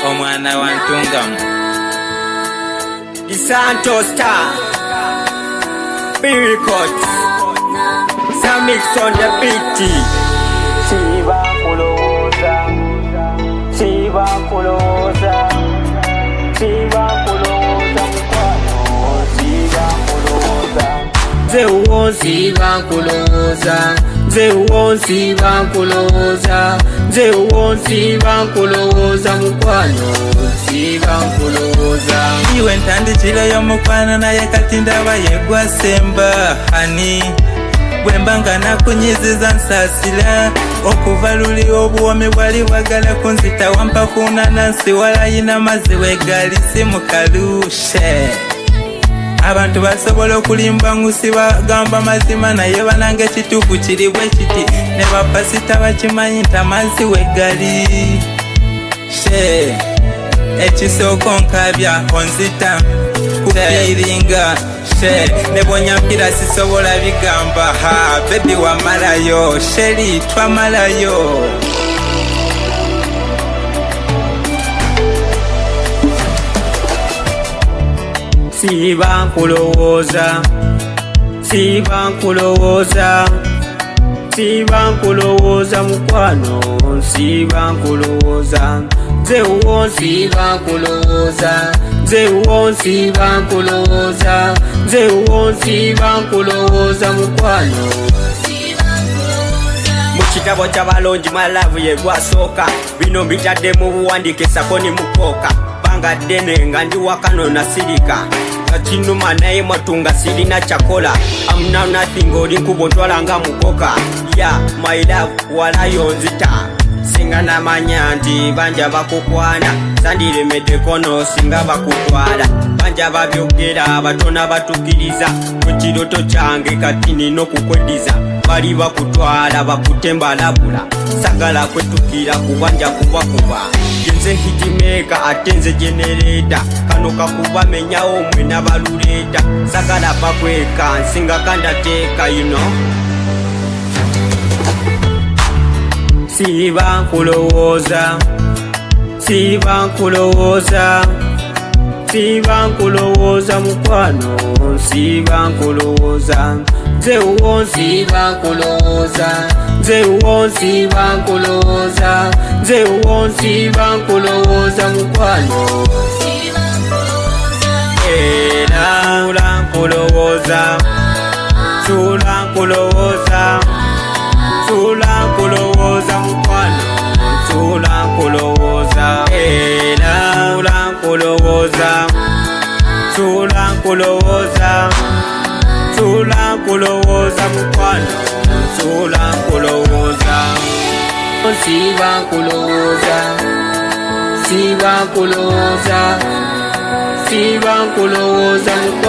Omwana wa Ntungamo. The Santo Star. B Records. Samix on the beat. Siba kulowooza, siba kulowooza, siba kulowooza mukwano, siba kulowooza. Nze uwo nsiba nkulowooza, nze uwo nsiba nkulowooza, nze uwo nsiba nkulowooza mukwano, nsiba nkulowooza. Iwe ntandikireyo mukwano naye kati ndaba yegwasemba hani bwemba nga nakunyiziza nsaasira okuva luli obuwomi bwali bwagala kunzita wampa kunanansi walayina mazzi wegali si mukalushe. Abantu basobola okulimba ngusi bagamba mazima naye banange ekituufu kiri bwe kiti ne bapasita bakimanyi nti amazzi wegali she. Ekisooka onkabya onzita kufiiringa she ne bwonyampira sisobola bigamba ha baby wamalayo sheri twamalayo. Siba nkulowooza, siba nkulowooza, siba nkulowooza mukwano, nsiba nkulowooza. Nze uwo nsiba nkulowooza, nze uwo nsiba nkulowooza, nze uwo nsiba nkulowooza mukwano. Mu kitabo ky'abalongi my love ye gwasooka, bino mbitadde mu buwandiike sako ne mukooka. Bbanga ddene nga ndi wakano nasirika, nga kinuma naye mwattu nga sirina kyakola. I'm now nothing, oli nkubo ntwala nga mukoka. Ya my love walayo nzita, singa namanya nti banja bakukwana, sandiremeddeko no singa bakutwala. Banja babyogera batona batukiriza, ku kiroto kyange kati nina okukweddiza. Bali bakutwala bakutembalabula, sagala kwetukira kubanja kubakuba. Nze hitmaker ate nze generator, kano kakubamenyawo mwe n'abaluleeta. Sagala bakweka nsinga kandateeka you know. Siba nkulowooza, siba nkulowooza, siba nkulowooza mukwano, nsiba nkulowooza. Nze uwo nsiba nkulowooza, nze uwo nsiba nkulowooza, nze uwo nsiba nkulowooza mukwano. Era nsula nkulowooza, nsula nkulowooza, nsula nkulowooza mukwano, nsula nkulowooza. Era nsula nkulowooza, nsula nkulowooza, nsula nkulowooza mukwano, nsula nkulowooza. Nsiba nkulowooza, siba nkulowooza, siba nkulowooza mukwano.